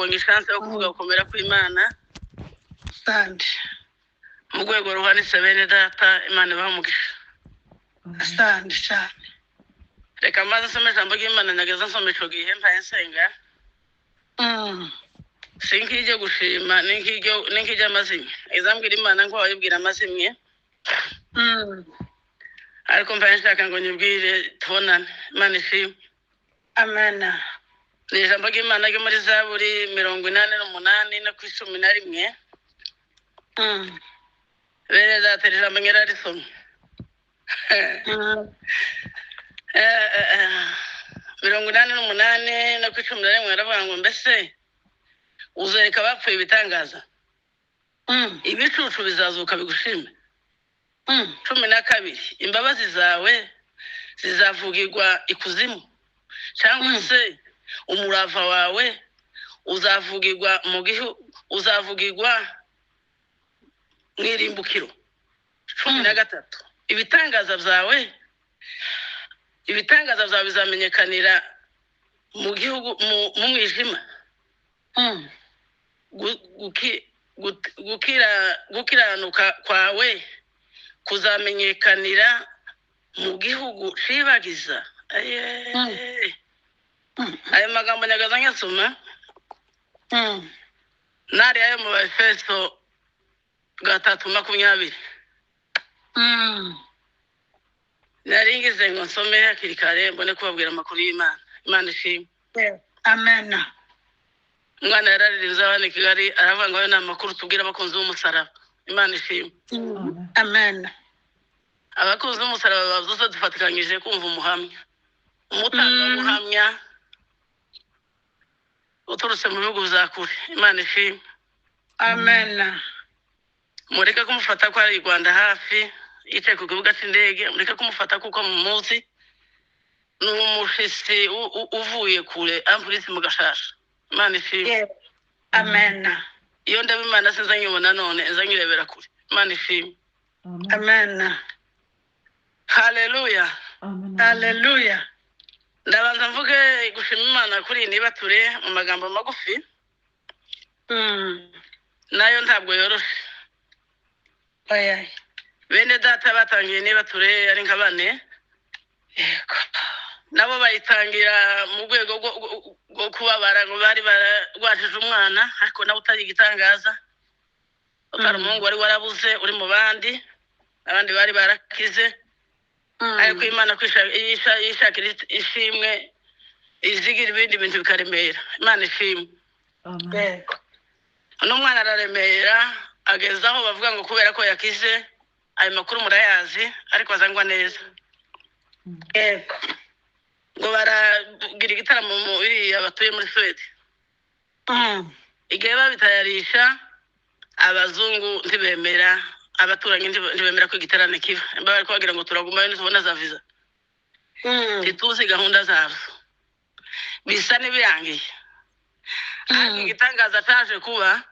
Tubonye chance yo kuvuga gukomera kw'Imana. Asante. Mu rwego ruhanitse, bene data, Imana ibahe umugisha. Asante cyane. Reka maze nsome ijambo ry'Imana. Nyageza nsoma ico gihe mpaye nsenga. Si nk'ijyo gushima, ni nk'ijy'amazimwe. Izambwira Imana ngo wayibwira amazimwe. Ariko mbaye nshaka ngo nyibwire tubonane. Imana ishimwe. Amena. Ni ijambo ry'Imana ryo muri Zaburi 88 no ku 11. Bene data, iri jambo nyirarisomye. 88 no ku 11 aravuga ngo: "Mbese uzereka abapfuye ibitangaza? Ibicucu bizazuka bigushime?" 12: "Imbabazi zawe zizavugirwa ikuzimu, cyangwa se umurava wawe uzavugirwa mu gihu, uzavugirwa mu irimbukiro?" 13: Ibitangaza byawe bizamenyekanira mu gihugu mu mwijima? Gukiranuka kwawe kuzamenyekanira mu gihugu cibagiza?" Aye. Ayo magambo nyagaza nkasoma. Nari ayo mu Baefeso 3:20. Nari ngize ngo nsome hakiri kare, mbone kubabwira amakuru y'Imana. Imana ishimwe. Amena. Umwana yararirimbye hano i Kigali, aravuga ngo ayo ni amakuru tubwira abakunzi b'umusaraba. Imana ishimwe. Amena. Abakunzi b'umusaraba bavuze dufatikanyije kumva umuhamya, umutangabuhamya uturutse mu bihugu bya kure. Imana ishimwe. Amena. Mureke kumufata ko ari i Rwanda hafi, yicaye ku kibuga cy'indege. Mureke kumufata kuko mumuzi, ni umushitsi uvuye kure, ampurisi mu Gashasha. Imana ishimwe. Yeah. Amena. Iyo ndaba Imana sinza nkibona none, nza nyirebera kure. Imana ishimwe. Amena. Haleluya. Haleluya. Ndabanza mvuge gushima Imana kuri iyi nibature mu magambo magufi. Nayo ntabwo yoroshe. Oya. Bene data batangiye nibature ari nka bane. Nabo bayitangira mu rwego rwo kubabara, ngo bari bararwajije umwana, ariko nawe utari igitangaza, utari umuhungu wari warabuze uri mu bandi, abandi bari barakize. Ariko Imana yishakira ishimwe, izigira ibindi bintu bikaremera. Imana ishimwe. Uno mwana araremera, ageze aho bavuga ngo kubera ko yakize. Ayo makuru murayazi, ariko azangwa neza. Ngo baragira igitaramo mu iriya batuye muri Suwede. Igihe babitayarisha, abazungu ntibemera, abaturanyi ntibemera ko igiterane kiba. Nimba bari kubagira ngo turagumayo nitubona za viza. Ntituzi gahunda zabo, bisa n'ibirangiye. Ariko igitangaza cyaje kuba,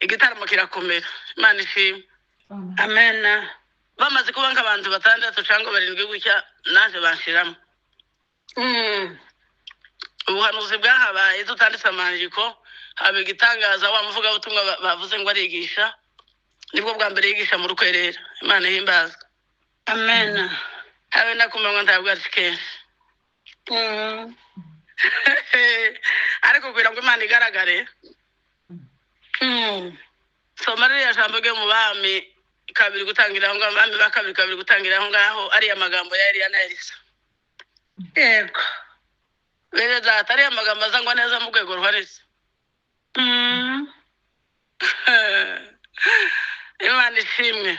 igitaramo kirakomera. Imana ishimwe. Amena. Bamaze kuba nk'abantu batandatu cyangwa barindwi gutya, naje banshiramo. Ubuhanuzi bwahabaye tutanditse amandiko, haba igitangaza. Wa muvugabutumwa bavuze ngo arigisha, nibwo bwa mbere yigisha mu rukwerera. Imana ihimbazwa. Amena. Habe na ku manywa ntabwo ari kenshi. Ariko kugira ngo Imana igaragare. Soma ririya jambo ryo mu Bami kabiri gutangira aho ngaho, Abami ba kabiri kabiri gutangira aho ngaho, ariya magambo ya Eliya na Elisa. Bene data, ariya magambo azangwa neza mu rwego ruhanitse. Imana ishimwe.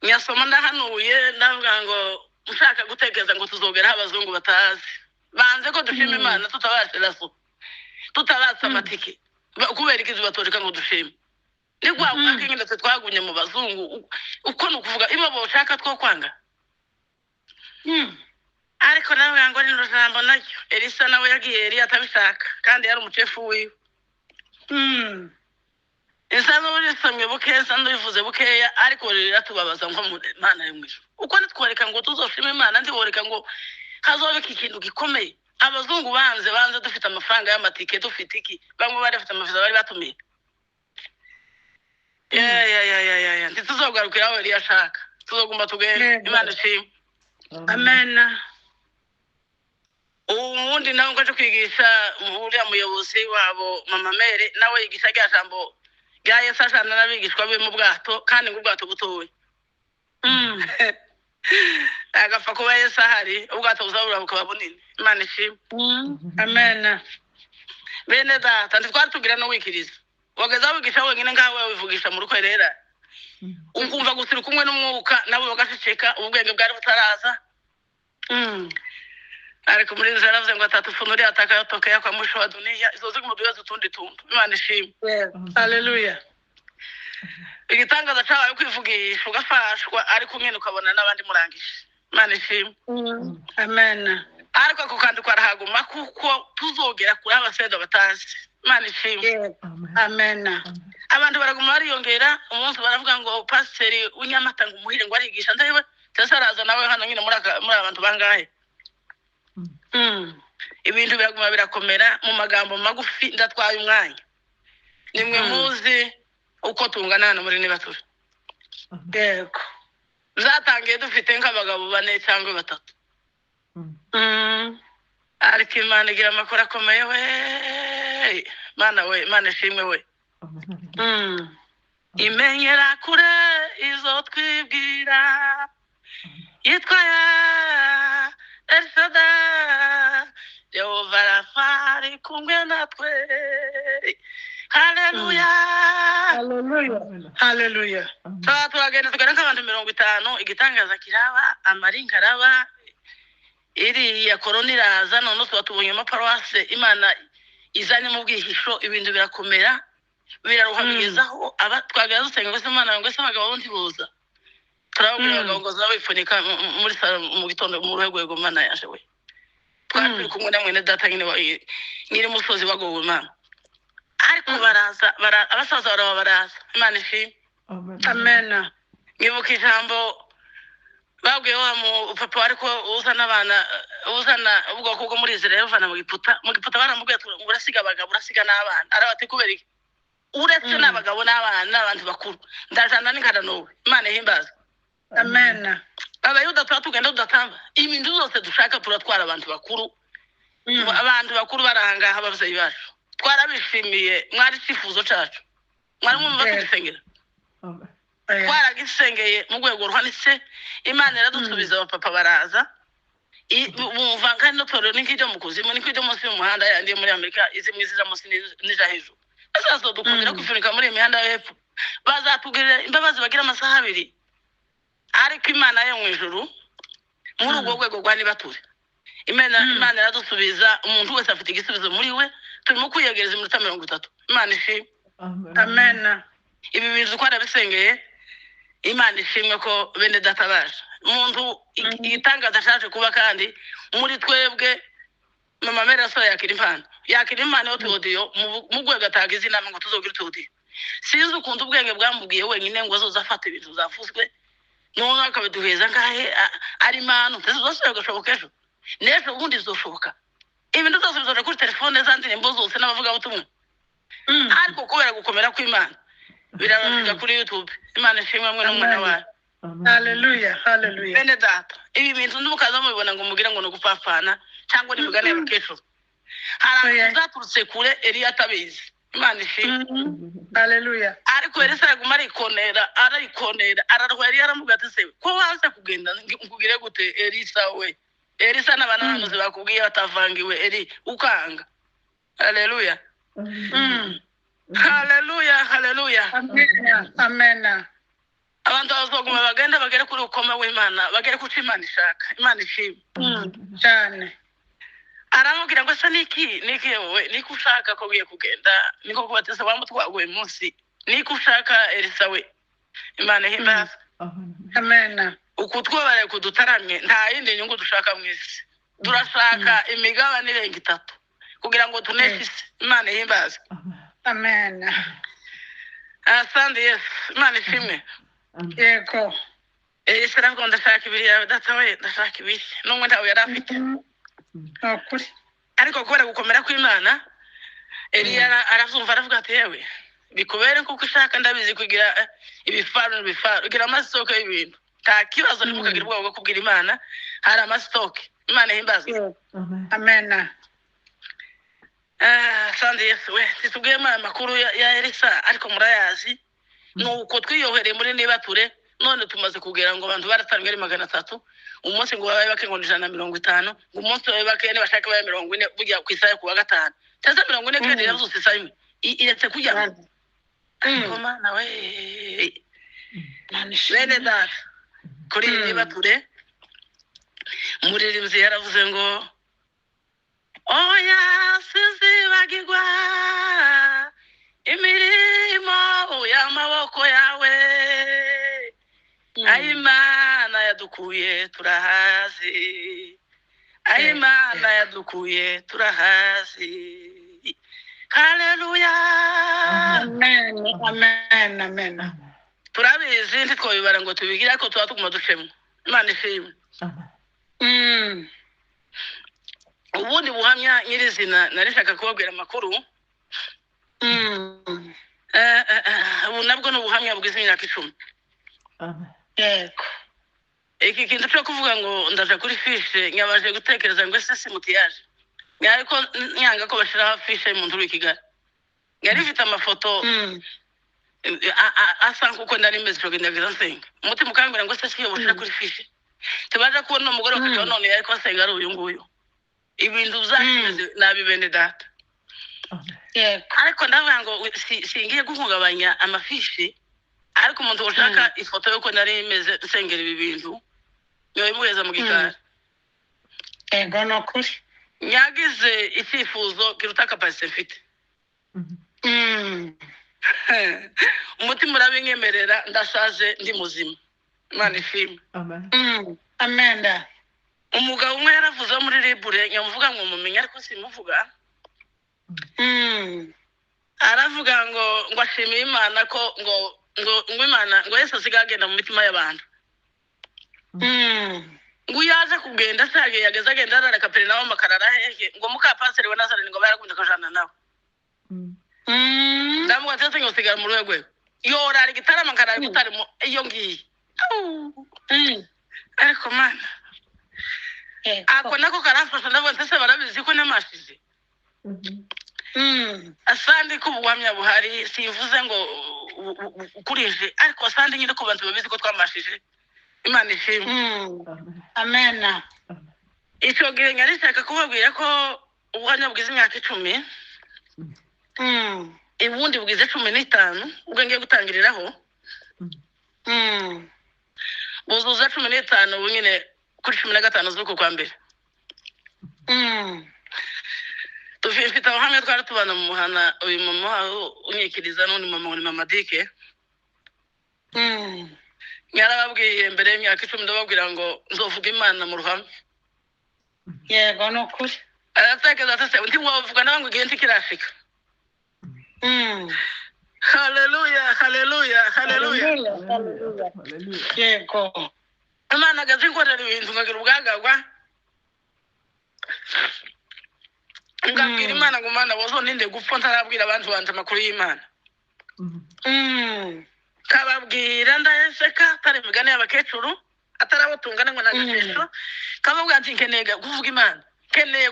Nyasoma ndahanuye, ndavuga ngo nshaka gutekereza ngo tuzogeraho abazungu batazi, banze ko dushima. Imana tutabatse raso, tutabatse amatike. Kubera iki batoreka ngo dushime? Ni kwa mwaka nyine twe twagumye mu bazungu. Uko ni ukuvuga ibo boshaka two kwanga. Ariko nawe ngo rino jambo naryo, Elisa nawe yagiye Eliya atabishaka, kandi yari umucefu wiwe. Isa n'urisomye bukeya, isa n'urivuze bukeya, ariko riratubabaza nko mu Mana yo mu ijuru. Uko nitworeka ngo tuzoshime Imana, ntiworeka ngo hazobe iki kintu gikomeye. Abazungu banze dufite amafaranga y'amatike, dufite iki, bamwe bari bafite amaviza bari batumiye. Ya ya ya ya ya ya, ntituzogarukira aho Eliya ashaka, tuzoguma tugende. Yego. Imana ishimwe. Amen. Ubundi nawe ngo aje kwigisha uriya muyobozi wabo mama Mere, nawe yigisha rya jambo rya Yesu ajana n'abigishwa be mu bwato, kandi ngo ubwato butoya. Agapfa kuba Yesu ahari, ubwato buzabura bukaba bunini. Imana ishimwe. Amen. Bene data, ntitwari tugira no wikiriza, wageza wigisha wenyine nkawe wivugisha mu rukwerera, ukumva gusa uri kumwe n'umwuka, nabo bagaceceka, ubwenge bwari butaraza. Ariko muri nzira yaravuze ngo atatufunulia atakayotokea kwa mwisho wa dunia, izo ziri mu duhe utundi tuntu. Imana ishimwe. Hallelujah. Igitangaza cyabaye kwivugisha ugafashwa, ariko nyine ukabona n'abandi murangije. Imana ishimwe. Amen. Ariko ako kantu karahaguma, kuko tuzogera kure abasenda batazi. Imana ishimwe. Amen. Abantu baraguma bariyongera. Umunsi baravuga ngo pasiteri w'inyamata ngo umuhire ngo arigisha ndewe ndetse araza nawe hano nyine muri muri abantu bangahe. Ibintu biraguma birakomera. Mu magambo magufi, ndatwaye umwanya, nimwe muzi uko tungana hano muri Nibature. Yego. Zatangiye dufite nk'abagabo bane cyangwa batatu, ariko Imana igira amakuru akomeye we. Mana we, Imana ishimwe we. Imenyera kure izo twibwira, yitwa ya Elshadai, Yehova Rafa ari kumwe natwe. Haleluya. Hallelujah. Hallelujah. Tuba turagenda tugera nk'abantu 50, igitangaza kiraba, amaringa araba, iriya korona iraza, none tuba tubonyemo paruwase Imana izanye mu bwihisho, ibintu birakomera, biraruha. Bigezaho aba twagera dusenga ngo se Imana, ngo se abagabo bo ntibuza, turababwira abagabo ngo zabipfunyika muri salo mu gitondo mu rwego. Mana yaje we, twari turi kumwe na mwene data nyine nyiri musozi wagowe Imana, ariko baraza abasaza baraba baraza. Imana ishimwe. Amen. Nkibuka ijambo babwiye wa mu papa, ariko uzana abana, uzana ubwoko bwo muri Israel buvana mu Giputa, mu Giputa baramubwiye ati urasiga abagabo, urasiga n'abana. Arabati kubera iki? Uretse n'abagabo n'abana n'abantu bakuru, ndajana n'inkara n'ubu. Imana ihimbaza. Amen. Abayuda tuba tugenda tudatamba ibintu zose dushaka, turatwara abantu bakuru. Abantu bakuru barahangaha, ababyeyi bacu twarabishimiye, mwari icyifuzo cacu, mwari mwumva tugisengera. Twaragisengeye mu rwego ruhanitse, Imana iradusubiza, abapapa baraza. Bumva kandi no ni nk'iryo mu kuzimu, ni nk'iryo munsi y'umuhanda yandi yo muri Amerika, izi mwiza ija munsi n'ija hejuru. Bazazodukundira kwifunika muri iyi mihanda yo hepfo, bazatugirira imbabazi bagira amasaha abiri, ariko Imana yo mu ijuru muri urwo rwego rwa Nibature, Imana Imana iradusubiza. Umuntu wese afite igisubizo muri we. Turimo kwiyegereza iminota 30. Imana ishimwe. Amen. Ibi bintu twarabisengeye. Imana ishimwe ko bene data baje. Umuntu igitangaza ashaje kuba kandi muri twebwe, mama Mary asohoye yakira impano, yakira impano yo tuodiyo mu rwego atanga izina ngo tuzogira utuodiyo. Sinzi ukuntu ubwenge bwamubwiye wenyine ngo azoze afata ibintu zavuzwe noneho akabiduheza ngahe ari impano. Ndetse zose bigashoboka ejo n'ejo ubundi bizoshoboka, ibintu byose bizoja kuri telefone, za ndirimbo zose n'abavugabutumwa. Ariko kubera gukomera kw'Imana birabashika kuri YouTube. Imana ishimwe hamwe n'umwana wayo. Hallelujah. Hallelujah. Bene data, ibi bintu ntimukaza mubibona ngo mugire ngo ni ugupfapfana cyangwa ni imigani y'abakecuru. Hari ahantu zaturutse kure Eliya atabizi. Imana ishimwe. Hallelujah. Ariko Elisa yaguma arikonera, arikonera, ararwa. Eliya aramubwira ati se ko waze kugenda nkugire gute Elisa we? Elisa n'abana bahanuzi bakubwiye batavangiwe, Eli ukanga. Haleluya. Haleluya, haleluya. Amen. Amen. Abantu bazoguma bagenda bagere kuri ukoma w'Imana, bagere kuco Imana ishaka. Imana ishimwe. Cyane. Aramubwira ngo ese niki niki wowe niko ushaka ko ugiye kugenda, niko kubateza wamutwaguye munsi, niko ushaka Elisa we? Imana ihimbaza. Amen. Uku twabaraye kudutaramye, nta yindi nyungu dushaka mu isi, turashaka imigabane irenga itatu kugira ngo tuneshe isi. Imana ihimbaze. Amen. Asante Yesu. Imana ishimwe. Yego. Elisa aravuga ngo ndashaka ibiri yawe data we, ndashaka ibiri, n'umwe ntawe yari afite. Ni ukuri. Ariko kubera gukomera kw'Imana, Eliya aravyumva, aravuga ati: "Yewe, bikubere kuko ushaka, ndabizi kugira ibifaru n'ibifaru, igira amastock y'ibintu, nta kibazo." Ntimukagira ubwoba bwo kubwira Imana, hari amastock. Imana ihimbazwe. Amen. Ah, sandi Yesu we, ntitubwiyemo aya makuru ya Elisa, ariko murayazi. Nuko twiyohereye muri nibature, none tumaze kugera ngo abantu baratambwe ari 300 umunsi, ngo babaye bake ngo ni 150, ngo umunsi babaye bake nibashaka babe 40. Burya ku isaha yo kuwa gatanu cyangwa 40 kandi yavyutse isaha imwe iretse kujyamo. Ariko Mana we, Imana ishimwe. Bene data, kuri iyi nibature, umuririmbyi yaravuze ngo: "Oya, sinzibagirwa imirimo y'amaboko yawe." Aho Imana yadukuye turahazi, aho Imana yadukuye turahazi. Haleluya! Amen, amen, amen. Turabizi, ntitwabibara ngo tubigire, ariko tuba tuguma ducemo. Imana ishimwe. Ubundi buhamya nyirizina nari nshaka kubabwira amakuru. Ubu nabwo ni ubuhamya bwiza, imyaka 10. Iki kintu cyo kuvuga ngo ndaja kuri fiche, nyabaje gutekereza ngo ese si mutiyaje, ariko nyanga ko bashiraho fiche y'umuntu uri i Kigali. Yari ifite amafoto asa nkuko nari meze ico gihe ndageza nsenga, umutima ukambwira ngo ese siyo bashira kuri fiche, tubaje kubona umugore bakagira none ariko asenga ari uyu nguyu. Ibintu byakimeze nabi, bene data. Ariko ndavuga ngo singiye guhungabanya amafishi, ariko umuntu ushaka ifoto y'uko nari meze nsengera ibi bintu yobimuheza mu gikari. Yego, ni ukuri. Nyagize icyifuzo kiruta capacité mfite. Umutima urabinyemerera, ndashaje, ndi muzima. Imana ishimwe. Amen. Umugabo umwe yaravuze wo muri libure, nyamuvuga ngo mumenye, ariko simuvuga. Aravuga ngo ashimiye Imana ko ngo Imana, ngo Yesu asigaye agenda mu mitima y'abantu. Ngo iyo aje kugenda ashaje, yageze agenda arara Kaperinawumu, akarara hehe, ngo mukapasiteri wa Nazareni ngo barakunda akajana nawe. Ndamubwira ati: "Ese mu ruhe rwego yorara igitaramo, nkarara igitaramo iyo ngiye?" Au. Ariko Mana, ako nako karamfasha. Ndavuga nti: "Ese barabizi ko namashize?" Asandi ko ubuhamya buhari, simvuze ngo ukurije, ariko asandi nyine ko bantu babizi ko twamashije. Imana ishimwe. Amen. Icyo gihe nyari nshaka kubabwira ko ubuhamya bwiza imyaka 10, ubundi bwize 15, ubwo ngiye gutangiriraho buzuza 15 ubu nyine kuri 15 z'uku kwa mbere. Dufite abahamya twari tubana mu muhana, uyu mama unyikiriza n'undi mama ngo ni mama Dike. Nyarababwiye mbere y'imyaka 10, ndababwira ngo nzovuga Imana mu ruhame. Yego, ni ukuri. Aratekereza ati: "Se ntiwavuga nawe ngo igihe ntikirashika?" Haleluya, haleluya, haleluya! Haleluya. Yego. Imana agaze inkorera ibintu, nkagira ubwagagwa, ngabwira Imana ngo: "Mana, wazoninde gupfa ntarabwira abandi bantu amakuru y'Imana." Kababwira ndayeseka, atari imigani y'abakecuru, atari abo tungana ngo nagashesho. Kababwira ati: "Nkeneye kuvuga Imana, nkeneye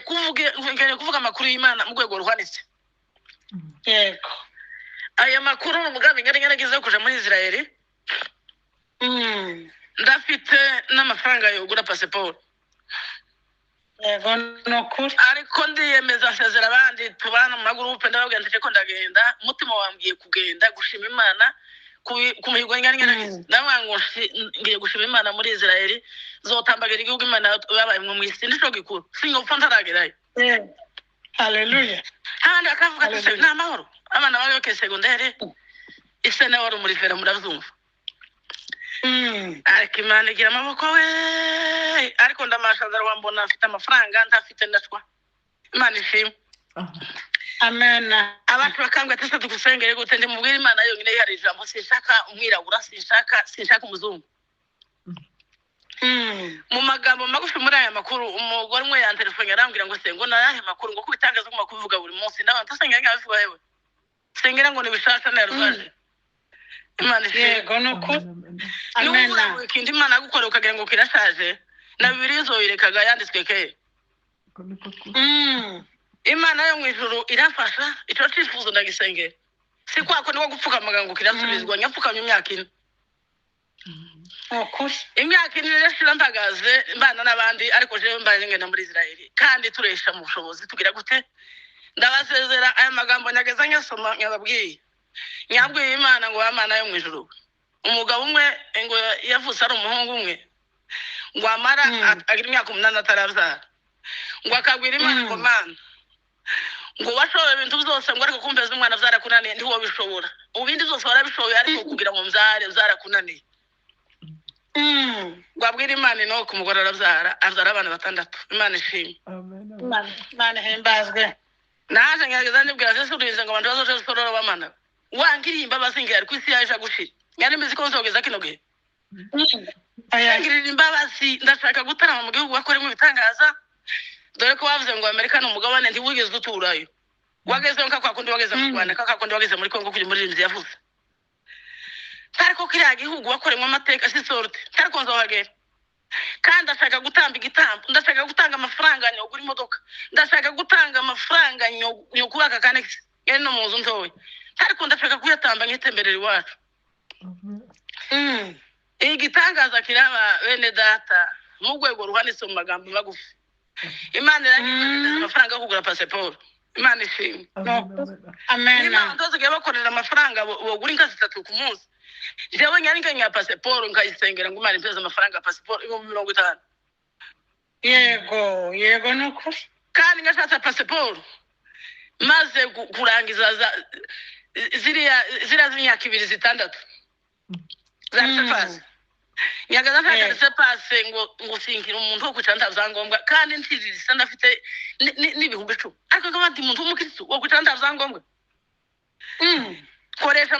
kuvuga amakuru y'Imana mu rwego ruhanitse." Aya makuru ni umugambi ngari ngaragize wo kuja muri Israeli. Ndafite n'amafaranga yogura pasiporo. Yego, ni ukuri. Ariko ndiyemeza, nsezera abandi tubana mu magurupe, ndababwira nti: "Ko ndagenda, umutima wambwiye kugenda gushima Imana ku mihigo ngari ngaragize." Ndavuga ngo ngiye gushima Imana muri Israeli, zotambagira igihugu Imana babaye mu isi, nico gikuru, singopfa ntaragerayo. Yego. Haleluya. Handi akavuga ati: Haleluya. "Ni amahoro." Abana bari bakiri segondere, ise nawe wari umurifera, murabyumva. Ariko Imana igira amaboko we! Ariko ndamashaza, wambona mfite amafaranga, ntafite ndashwa. Imana ishimwe. Amen. Abantu bakambwira ati: "Ese tugusengere gute?" Ndimubwire Imana yonyine yihariye ijambo, sinshaka umwirabura, sinshaka umuzungu. Mu magambo magufi, muri aya makuru, umugore umwe yantelefone. Arambwira ngo se ngo nayahe makuru, ngo kubitangaza ngo kubivuga buri munsi n'abantu usengera nkabivuga yewe sengera ngo nibishasha naruvaje. Imana ishimwe. Yego ni ukuri. Niba Amen. ubura ikintu Imana yagukoreye ukagira ngo kirashaje, na Bibiliya izoyirekaga yanditswe kera. Imana yo mu ijuru irafasha. Icyo cyifuzo ndagisengera, si kwa ko niko gupfukamaga ngo kirasubizwa. Nyapfukamye imyaka 4. Ni ukuri. Imyaka 4 rero shira mpagaze mbana n'abandi, ariko jewe mbanye ngenda muri Israeli kandi turesha mu bushobozi tugira gute. Ndabasezera aya magambo nyageza nyasoma nyababwiye, nyabwiye Imana ngo Imana yo mu ijuru, umugabo umwe ngo yavutse ari umuhungu umwe, ngo amara agira imyaka 8 atarabyara, ngo akabwira Imana ngo Mana, ngo washoboye ibintu byose, ngo ariko kumpeza umwana byarakunaniye, ntiwabishobora, ibindi byose warabishoboye ariko kugira ngo mbyare byarakunaniye. Ngo abwire Imana inoko, umugore arabyara, abyara abana 6. Imana ishimwe. Imana ihimbazwe. Naje ngerageza nibwira se subize ngo abantu bazoje sororo bamana wangiriye imbabazi ngera ku isi yaje gushira, nyari mbizi ko nzogeza kino gihe. Oya. Ngirira imbabazi, ndashaka gutarama mu gihugu bakoremo ibitangaza, dore ko bavuze ngo Amerika ni umugabane ntiwigeze uturayo, wagezeyo nka kwa kundi wageze mu Rwanda, nka kwa kundi wageze muri Kongo kujya umuririmbyi yavuze, ariko kiriya gihugu bakoremo amateka si sorte, ariko nzohagera kandi ndashaka gutamba igitambo, ndashaka gutanga amafaranga nyogura imodoka, ndashaka gutanga amafaranga nyokubaka kanekisi yari no mu nzu ntoya, ariko ndashaka kuyatamba nkitemberera iwacu. Igitangaza kiraba bene data mu rwego ruhanitse mu magambo magufi, Imana irangiza amafaranga yo kugura pasiporo. Imana ishimwe. Amen. Niba abantu basigaye bakorera amafaranga bogura inka 3 ku munsi, jewe nyari nkenya pasiporo nkayisengera ngo Imana impeze amafaranga ya pasiporo 50,000. Yego, yego ni ukuri. Kandi ngashatse pasiporo maze kurangiza ziriya z'imyaka 2 6 za sepasi nyagaza nshaka sepasi ngo sinkira umuntu wo kwicara nta byangombwa, kandi ntiririsa ndafite n'10,000, ariko nk'abandi muntu w'umukristo wo kwicara nta byangombwa. Koresha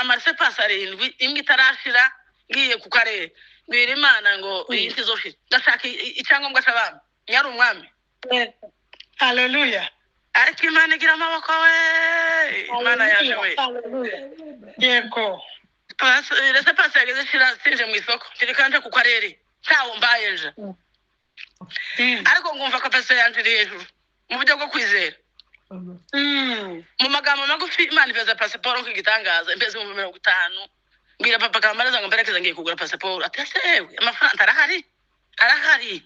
amasepasi 7 imwe itarashira ngiye ku karere mbwira Imana ngo iyi ntizoshira, ndashaka icyangombwa cy'abami, nyari umwami. Haleluya. Ariko Imana igira amaboko we, Imana yaje we. Yego. Sepasi yageze shira sinje mu isoko ntireka nje ku karere ntawo mbaye nje, ariko ngumva kapasite yanje iri hejuru mu buryo bwo kwizera. Mu magambo magufi Imana impeza pasiporo nk'igitangaza, impeza 50,000. Mbwira papa Kamariza ngo mperekeze ngiye kugura pasiporo, ati ese yewe amafaranga arahari, arahari.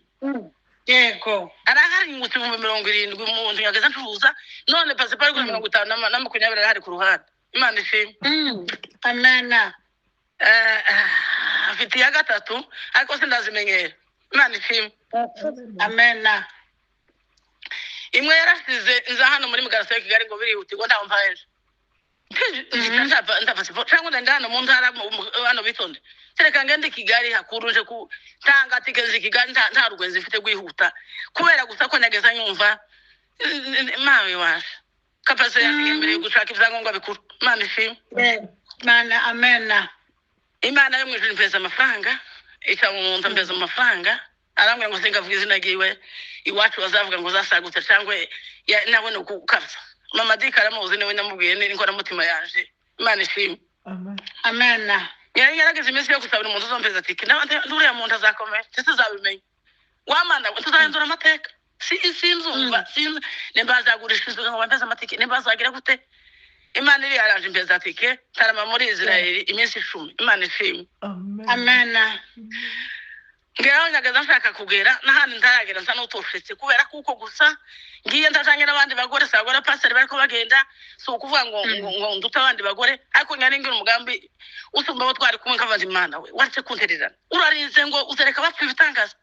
Yego. Arahari ngutse 70,000 umuntu yageze ncuruza, none pasiporo igura 50 na 20 arahari ku ruhande. Imana ishimwe. Amen. Afite iya 3 ariko sindazimenyera. Imana ishimwe. Amen. Imwe yarasize nza hano muri Mugarasa ya Kigali ngo birihutirwa ntaho mpaye nje. Nta pasiporo cyangwa ndenda hano mu ntara hano bitonde, kereka ngende Kigali hakuru nje ku ntanga tike nzi Kigali nta rugwenzi mfite rwihuta, kubera gusa ko nageza nyumva mawe waje kapasite yanjye mbere yo gushaka ibyangombwa bikuru. Imana ishimwe. Imana amen. Imana yo mu ijuru impeza amafaranga, ica mu nzu mpeza amafaranga, arambwira ngo singavuga izina ryiwe iwacu bazavuga ngo zasagutse cyangwa nawe ni ukukabya. Mama Dika aramuzi niwe namubwiye n'inkoramutima yanje. Imana ishimwe. Amen. Yari yarageze iminsi yo gusabira umuntu uzompeza tike, n'uriya muntu azakomera ntituzabimenya, wamana tuzahindura amateka. Sinzumva nimba azagurisha inzu ngo bampeze amatike, nimba azagira gute. Imana iri yaranje impeza tike ntarama muri Israeli iminsi 10. Imana ishimwe. Amen. Ngeraho nyagaza nshaka kugera n'ahandi ntaragera nsa n'utoshetse, kubera kuko gusa ngiye ntajanye n'abandi bagore, si abagore pasiteri bariko bagenda, si ukuvuga ngo ngo ndute abandi bagore, ariko nyari ngira umugambi usumba abo twari kumwe, nkavuga nti Mana we waretse kuntererana, urarinze ngo uzereka bapfa ibitangaza,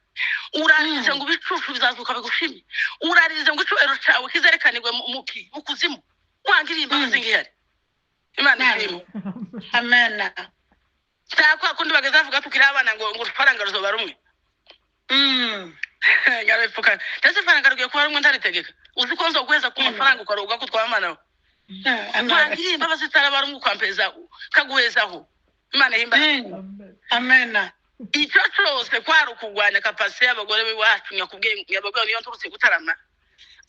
urarinze ngo ibicucu bizazuka bigushimye, urarinze ngo icyubahiro cawe kizerekanirwe mu kuzimu, wangiriye imbabazi ngihari. Imana ishimwe. Amen. Kwa kundi bageze bavuga tukiri abana ngo urufaranga ruzoba rumwe. Nyarepfuka. Ndetse ifaranga rugiye kuba rumwe ntaritegeka. Uzi ko nzoguheza ku mafaranga ukaruga ko twamana. Wangiriye imbabazi itaraba rumwe ukampeza kaguhezaho. Imana ihimbaze. Amen. Icyo cyose kwari ukugwanya capacité y'abagore b'iwacu. Nyakubwiye abagore niyo nturutse gutarama,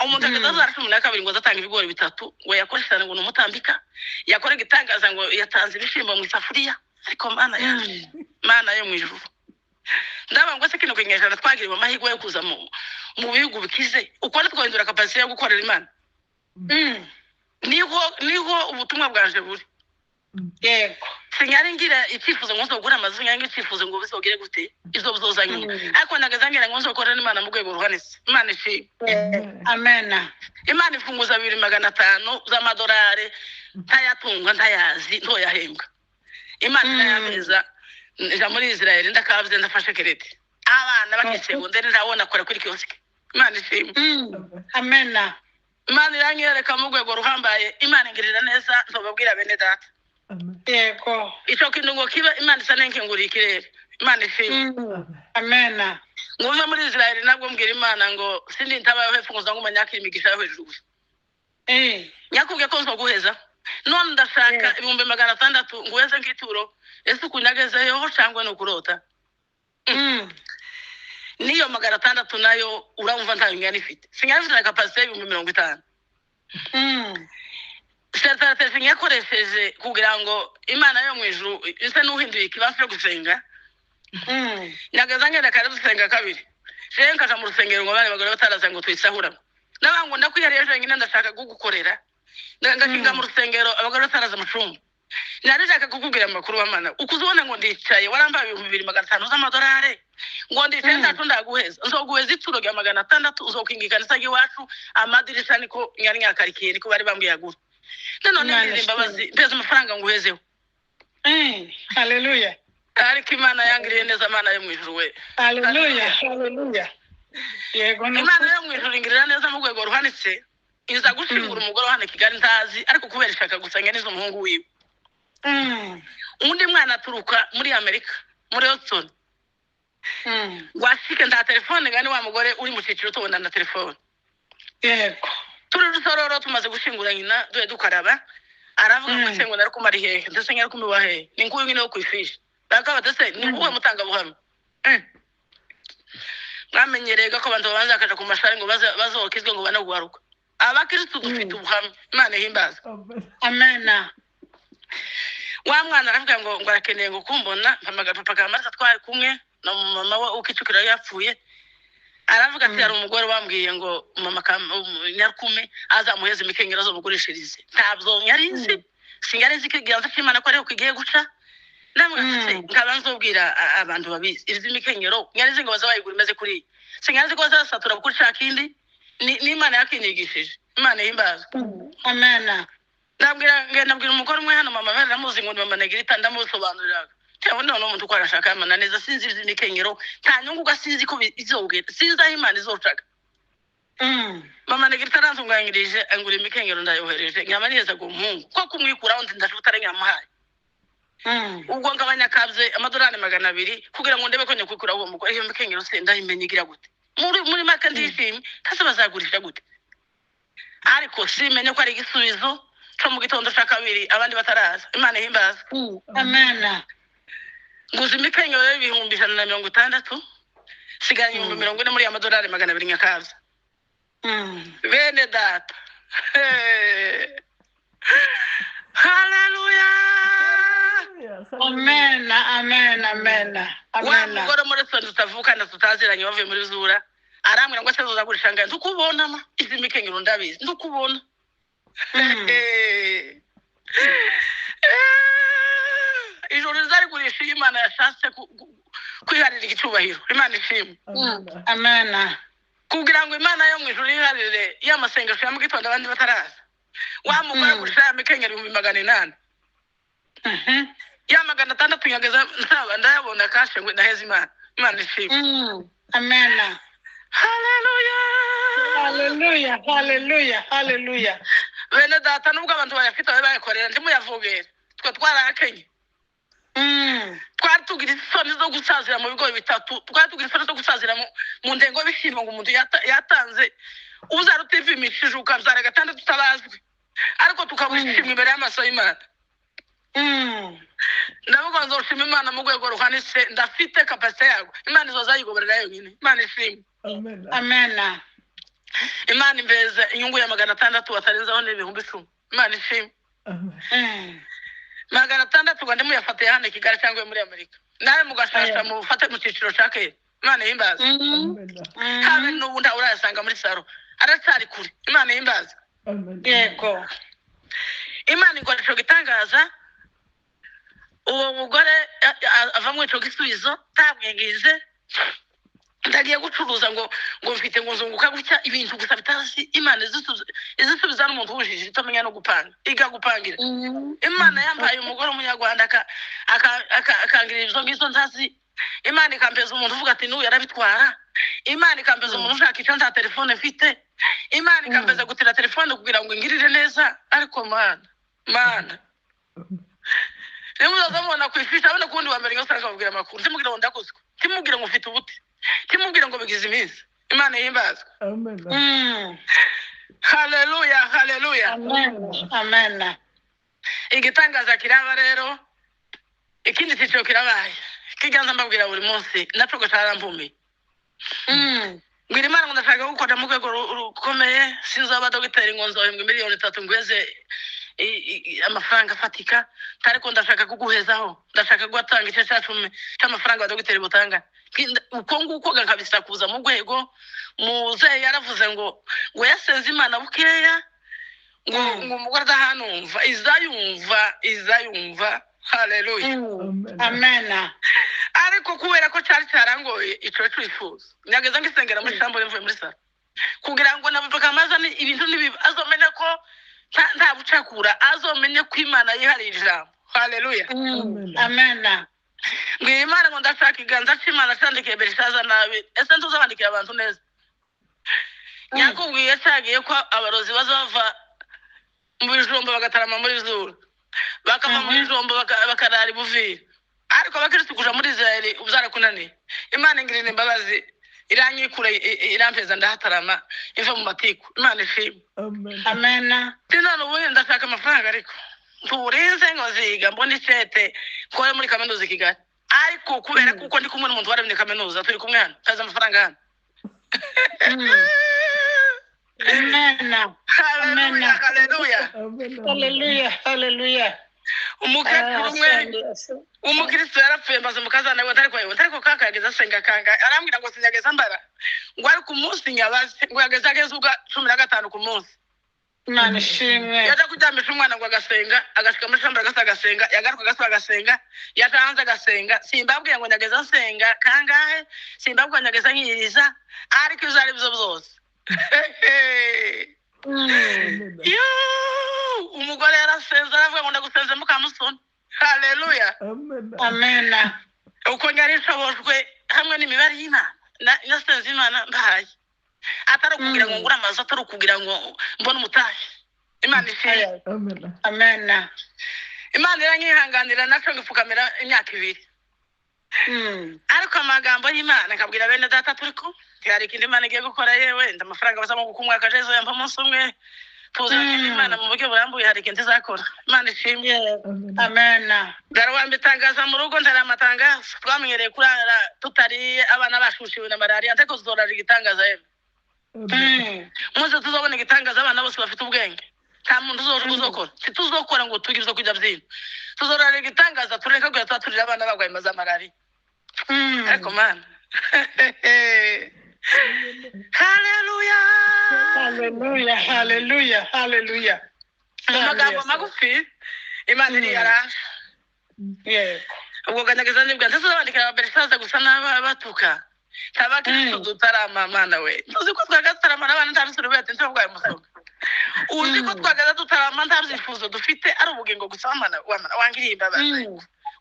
umuntu ageze 12 ngo azatanga ibigori bitatu, ngo yakoresha ngo ni umutambika, yakora igitangaza ngo yatanze ibishyimbo mu isafuriya. Ariko Mana yaje, Mana yo mu ijuru, ndaba ngo se kino kinyejana twagiriwe amahirwe yo kuza mu bihugu bikize, uko ntitwahindura capacité yo gukorera Imana? Niho ubutumwa bwanje buri. Sinyari ngira icyifuzo ngo nzogure amazu, sinyari ngira icyifuzo ngo bizogere gute, izo bizoza nyuma. Ariko nagaza ngira ngo nzokorera Imana mu rwego ruhanitse. Imana ishimwe. Amena. Imana ifunguza 2,500 z'amadolari, ntayatunga, ntayazi, ntoyahembwa. Imana irayameza, nja muri Israel, ndakabye, ndafashe crédit, abana bakisegonderi, ndabona akora kuri kiosque. Imana ishimwe. Amena. Imana iranyereka mu rwego ruhambaye, Imana ingirira neza, nzobabwira bene data. Ico kintu ngo kiba, Imana isa n'inkinguriye ikirere. Imana ishimwe. Amena. Nguve muri Israel, nabwo mbwira Imana ngo sindi ntabayeho hepfo ngo ngo nyakira imigisha yo hejuru gusa. Nyakubwiye ko nzoguheza, none ndashaka 600,000 nguheze nk'ituro. Ese ukunyagezeyo cyangwa ni ukurota? N'iyo 600 nayo urumva ntayo ngana ifite, singana ifite na capacité y'50,000. Stratégie yakoresheje kugira ngo Imana yo mu ijuru ise n'uhinduye ikibanza cyo gusenga. Nyagaza ngenda kare dusenga kabiri, jewe nkaja mu rusengero ngo bane bagore bataraza ngo twisahura, nabanga ngo ndakwihariye jenyine, ndashaka kugukorera. Ngakinga mu rusengero abagore bataraza mu cumba, nari nshaka kukubwira amakuru w'Amana ukuzibona ngo ndicaye, warambaye 2,500 z'amadolari, ngo ndicaye. Ntaco ndaguheza, nzoguheza ituro rya 600, uzokinga ikanisa ry'iwacu amadirisha, niko nyari nyakarikiye, niko bari bambwiye agura. None Imana ngirira imbabazi, mpeza amafaranga nguhezeho. Haleluya. Ariko Imana yangiriye neza, Mana yo mu ijuru we. Haleluya, haleluya, yego ni Imana yo mu ijuru ingirira neza mu rwego ruhanitse, iza gushingura umugore wa hano i Kigali ntazi, ariko kubera ishaka gusenga neza umuhungu wiwe. Undi mwana aturuka muri Amerika, muri Houston. Washike nta telefone gani, wa mugore uri mu cyiciro tubona na telefone. Turi Rusororo, tumaze gushingura nyina, duhe dukaraba, aravuga ngo se ngo nari kumara hehe, ndetse nyari kumiwa hehe, ni nguyu nyine wo kwifishi bakaba ndetse ni uwuhe mutangabuhamya? Mwamenyereye ko abantu babanza bakaja ku mashari ngo bazokizwe ngo banagwaruka. Abakristu dufite ubuhamya, Imana ihimbaza. Amena. Wa mwana aravuga ngo arakeneye ngo kumbona. Mpamagara papa Kamarisa, twari kumwe na mama we ukicukira yapfuye. Aravuga ati hari umugore wambwiye ngo mama Nyarukume azamuheza imikenyero azomugurishirize. Ntabwo nyari nzi, singari nzi ko ikiganza cy'Imana ko ariho kigiye guca. Namwe nkaba nzobwira abantu babizi izi mikenyero, nyari nzi ngo baza bayigura imeze kuriya, singari nzi ko bazasatura kuri ca kindi. N'Imana yakinyigishije. Imana ihimbaza. Amena. Nabwira ngenda nabwira umugore umwe hano, mama bari ndamuzi, ngo ni mama Negrita, ndamusobanurira cyangwa none umuntu uko arashaka amana neza, sinzi iby'imikenyero, nta nyungu ga, sinzi ko izogera, sinzi aho Imana izocaga. Mama Negrita arantunganyirije, angura imikenyero, ndayohereje, nkaba niheza ngo umuhungu ko kumwikuraho ndi ndashobora nyamuhaye. Ubwo ngabanya kabye amadolari 200 kugira ngo ndebe ko nyakwikuraho uwo mugore iyo mikenyero. Se ndayimenya igira gute? Muri make ndishimye, ntase bazagurisha gute, ariko simenye ko ari igisubizo cyo mu gitondo cya kabiri abandi bataraza. Imana ihimbaza. Amena. Nguza imikenyero y'160,000, sigaranye 40,000 muri ya madolari 200 nyakabya. Bene data, haleluya. Amena, amena, amena. Wa Amena. mugore muri soni tutavukana, tutaziranye, bavuye muri zura, arambwira ngo se uzagurisha ngahe? Ndukubona ma izi mikenyero ndabizi, ndukubona. Ijoro rizarigurisha iyo Imana yashatse kwiharira icyubahiro. Imana ishimwe. Amena. Kugira ngo Imana yo mu ijuru yiharire ya masengesho ya mu gitondo abandi bataraza, wa mugore agurisha ya mikenyero 800,000. Ya 600 nyageza nsaba ndayabona cash ngo ndaheza Imana. Imana ishimwe. Amena. Haleluya. Haleluya, haleluya, haleluya. Bene data, nubwo abantu bayafite babe bayakorera, ntimuyavugere, twe twarakenye. Twari tugira isoni zo gusazira mu bigori bitatu, twari tugira isoni zo gusazira mu ndengo y'ibishyimbo, ngo umuntu yatanze uzara utivimishije, ukabyara gatandatu utabazwi, ariko tukabura ishimwe imbere y'amaso y'Imana. Ndavuga nzoshima Imana mu rwego ruhanitse, ndafite capacité yago, Imana izoza yigoborera yonyine. Imana ishimwe. Amen. Imana imbeze inyungu ya 600 batarenzaho n'10,000. Imana ishimwe. 600 ngo ndimuyafatiye hano i Kigali cyangwa muri Amerika, nawe mugashasha mufate mu cyiciro cya kera. Imana ihimbaza. Habe n'ubu ntawe urayasanga muri saro, aracyari kure. Imana ihimbaza. Yego. Imana ikora ico gitangaza, uwo mugore ava muri ico gisubizo ntamwingize, ndagiye gucuruza ngo mfite ngo nzunguka gutya ibintu gusa bitazi. Imana izisubiza n'umuntu wujije itamenya no gupanga, igagupangira. Imana yambaye umugore w'umunyarwanda akangirira izo ngizo ntazi. Imana ikampeza umuntu uvuga ati n'uyu yarabitwara. Imana ikampeza umuntu ushaka icyo nta telefone mfite. Imana ikampeza gutira telefone kugira ngo ingirire neza. Ariko mana niba uzaza mubona ku ifishi abone kuwundi wa mbere ngo usanga akababwira amakuru, ntimubwire ngo ndakuzwe, ntimubwire ngo ufite ubuti, ntimubwire ngo bigize iminsi. Imana ihimbazwe. Haleluya, haleluya. Amen. Igitangaza kiraba rero, ikindi cyiciro kirabaye kiganza mbabwira buri munsi naco caramvumiye. Mbwira Imana ngo ndashaka gukora mu rwego rukomeye, sinzaba dogiteri ngo nzohembwa 3 miliyoni ngweze amafaranga afatika, ariko ndashaka kuguhezaho, ndashaka guhatanga igice cya 10 cy'amafaranga wa dogiteri butanga. Uko nguko nkabisakuza mu rwego. Muzehe yaravuze ngo yasenze Imana bukeya ngo umugore adahanumva izayumva. Haleluya. Amen. Ariko kubera ko cyari cyarangoye ico cyifuzo, nyageza ngisengera muri shambure mvuye muri saro kugira ngo na papa Kamaza ni ibintu azomenya ko nta bucakura, azomenye ko Imana yihariye ijambo. Haleluya. Amen. Mbwira Imana ngo ndashaka ikiganza c'Imana candikiye Belishaza nabi, ese ntuzabandikira abantu neza? Nyakubwiye cagiye ko abarozi bazava mu bijumba bagatarama muri zuru, bakava mu bijumba bakarara i Buvira, ariko abakristu kuja muri Israeli byarakunaniye. Imana ingirira imbabazi iranyikura irampeza ndahatarama iva mu matiku. Imana ishimwe. Amen. Sinone ubundi ndashaka amafaranga, ariko nturinze ngo ziga mbone icete nkore muri kaminuza i Kigali, ariko kubera kuko ndi kumwe n'umuntu waremye kaminuza, turi kumwe hano, ntazi amafaranga hano. Amen. Haleluya, haleluya. Haleluya, haleluya. Umukecuru umwe umukristo yarapfuye, mbaza umukazana we ntariko yewe ntariko kaka yageze asenga kanga, arambwira ngo sinyageze mbara ngo ariko umunsi nyabaze ngo yageze ageze ubwa 15 ku munsi. Imana ishimwe. Yaja kuryamisha umwana ngo agasenga, agashika muri shambura agasa agasenga, yagaruka agasa agasenga, yaja hanze agasenga. Simbabwiye ngo nyageze asenga kangahe, simbabwiye nyageze nkiyiriza, ariko ivyo ari byo byose. Yoo, umugore yarasenze aravuga ngo ndagusenze mukamusoni. Haleluya. Amen. Uko nyari nshobojwe hamwe n'imibare y'Imana, nasenze Imana mbahaye, atari ukugira ngo ngure amazu, atari ukugira ngo mbone umutahe. Imana ishimwe. Amen. Imana iranyihanganira naco ngipfukamira imyaka 2. Ariko amagambo y'Imana nkabwira bene data turi kumwe, ntihari ikindi Imana igiye gukora, yewe nda amafaranga basaba ngo kumwaka jezo yampa umunsi umwe tuzakina Imana mu buryo burambuye, hari ikintu izakora. Imana ishimwe. Amen. Ndarwamba itangaza mu rugo, ntari amatangazo twamenyereye kurara tutariye, abana bashushiwe na malariya, ariko tuzorara igitangaza yewe. Muze tuzobona igitangaza, abana bose bafite ubwenge, nta muntu uzokora, ntituzokora ngo tugire ibyo kurya byinshi, tuzorara igitangaza tureke kugira tuba turira abana barwaye za malariya. Ariko mana, haleluya. Haleluya, haleluya, haleluya. Mu magambo magufi, Imana iri yaraje. Yego. Ubwo ganyageza nibwa ntituzabandikira ababelishaza gusa n'abatuka ntabakristo dutarama. Mana we, tuzi ko twagaza dutarama n'abana nta rusuri bwate ntibabwaye umusoga, uzi ko twagaza dutarama nta byifuzo dufite, ari ubugingo gusa. Mana wangiriye imbabazi.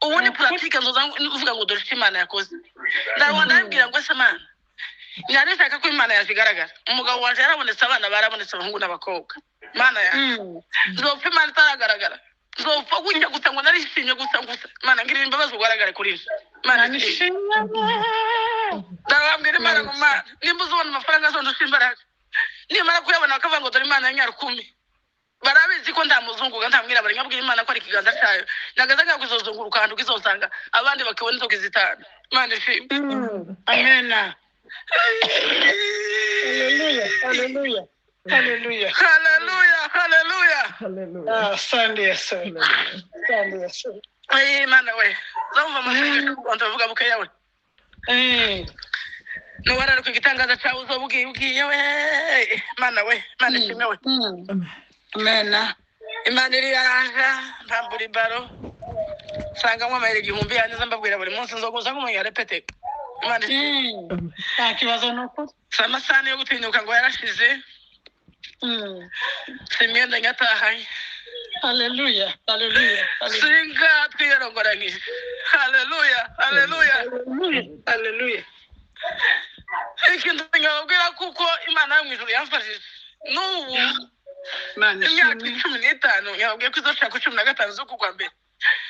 Ubu ni puratike nzoza mvuga ngo dore icyo Imana yakoze. Ndarwanda ndabibwira ngo ese Mana, nyari nshaka ko Imana yaje igaragara, umugabo wanje yarabonetse, abana barabonetse, abahungu n'abakobwa. Mana yanjye, nzopfa Imana itaragaragara, nzopfa gutya gusa ngo narishimye gusa gusa. Imana ngirira imbabazi ugaragare kuri ivyo. Imana ishimwe. Ndababwira Imana ngo Mana, nimba uzobona amafaranga azondusha imbaraga, nimara kuyabona bakavuga ngo dore Imana ya Nyarukumi. Barabizi ko nta muzungu nta mwirabura, nkabwira Imana ko ari ikiganza cyayo. Nagaza nkakuzozunguruka ahantu kizosanga abandi bakibona intoki zitanu. Imana ishimwe. Amen. Hallelujah. Hallelujah. Hallelujah. Haleluya, haleluya. Hallelujah. Asante Yesu. Hallelujah. Asante Yesu. Ay, Imana we, zamva amasengesho y'u bavuga bukeya we. Nuwararika igitangaza cyawe uzoba ugiye ugiye we. Imana we, Imana ishimwe we. Amen. Amen. Imana iri yaranja ntambura ibaro nsangamo amayero 1000 yanjye mbabwira buri munsi nzoguza nk'umuntu yarepete. Imana ishimwe. Amen. Nta kibazo ni ukuri. Si amasahani yo gutinyuka ngo yarashize, si imyenda nyatahanye, Hallelujah. Hallelujah. si inka twiyarongoranyije. Haleluya, haleluya. Hallelujah. Hallelujah. Ikintu nkababwira kuko Imana yo mu ijuru yamfashije n'ubu Imana imyaka ishimwe. 15 nkababwiye ko izoshaka 15 z'uku kwa mbere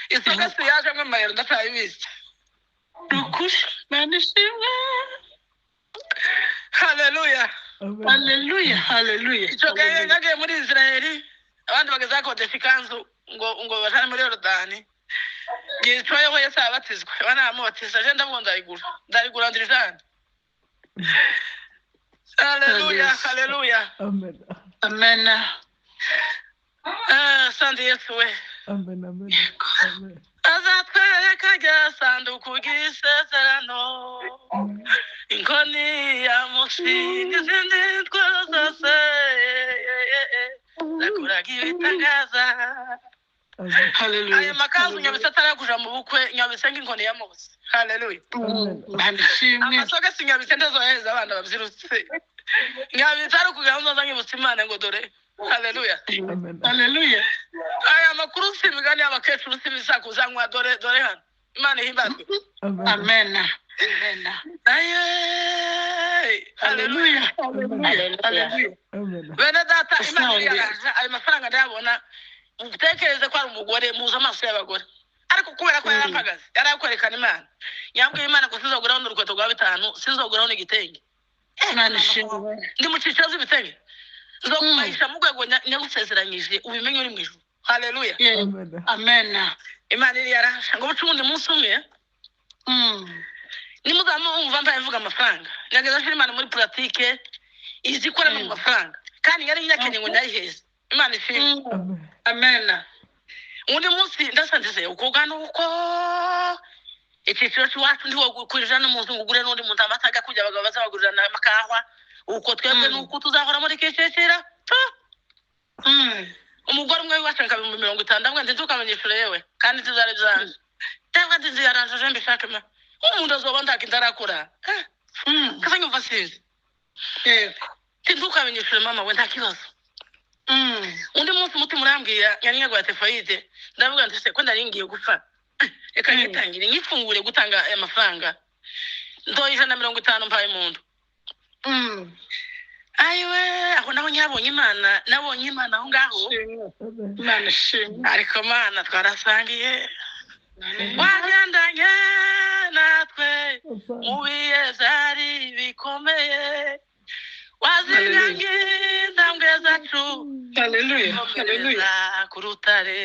isogasi yajemo amayero ndatayibizi. Ni ukuri. Imana ishimwe. Haleluya. Amen. Hallelujah. Hallelujah. Icyo gihe nagiye muri Israeli, abandi bageze bakodesha ikanzu ngo bajane muri Yorodani. Yicayeho Yesu arabatizwa, abana baramubatiza, je ndavuga ndarigura, ndarigura ndirijana. Haleluya, haleluya. Amen. Amen. Ah, sandi Yesu we. Amen. Amen. Amen. Azatwereka rya sanduku ry'isezerano, inkoni ya Musi n'izindi ntwaro zose zakoraga ibitangaza. Amen. Hallelujah. Ayo makanzu nyabisa atarakuja mu bukwe, nyabisa nk'inkoni ya Mose. Haleluya. Amen. Imana ishimwe. Amasogisi nyabisa ntazohereza abana babyirutse, nyabisa ari ukugira ngo nzoza nkibutsa Imana ngo dore. Haleluya. Amen. Hallelujah. Aya makuru si imigani y'abakecuru, si ibisakuzanywa, dore dore hano. Imana ihimbazwe. Amen. Amen. Amen. Aye. Haleluya. Hallelujah. Hallelujah. Amen. Bene data, Imana Usange. yaraje, ayo mafaranga ndayabona. Utekereze ko ari umugore muzi amaso y'abagore, ariko kubera ko yarampagaze yarakwerekana Imana, yambwiye Imana ngo sinzoguraho n'urukweto rwa 5, sinzoguraho n'igitenge. Imana ishimwe. Ndi mu cyiciro z'ibitenge, nzokubahisha mu rwego nyagusezeranyije ubimenye uri mu ijuru. Haleluya. Yeah. Amen. Amen. Imana iri yarasha ngo buce uwundi munsi umwe nimuzamumva mbaye mvuga amafaranga, nyageza nshira Imana muri puratike izi ikora no mu mafaranga, kandi yari nyakenye ngo ndayiheze. Imana ishimwe. Amen. Amen. Undi munsi ndasanze uko gana uko icyiciro cy'iwacu ntiwokurira n'umuntu ngo ugure n'undi muntu amata agakujya abagabo bazabagurira n'amakahwa uko twebwe nuko tuzahora muri kicukira. Umugore umwe w'iwacu akaba 50,000, ndamwe ntitukamenyeshure yewe kandi tuzari byanje cyangwa nzi yaranje mbishake ma umuntu azoba ndakinda arakura kasa nyumva sinzi. Yego. Ntitukamenyeshure mama we, nta kibazo. Undi munsi umutima urambwira nyari nyarwaye typhoid, ndavuga nti se ko nari ngiye gupfa, reka nitangire nyifungure gutanga aya mafaranga ndoye 150 mpaye umuntu. Ayiwe, aho naho nyabonye Imana, nabonye Imana aho ngaho. Amen. Imana ishimwe. Ariko Mana twarasangiye, wagendanye natwe mu bihe byari bikomeye, wazigange intambwe zacu. Hallelujah. Hallelujah. Komereza ku rutare.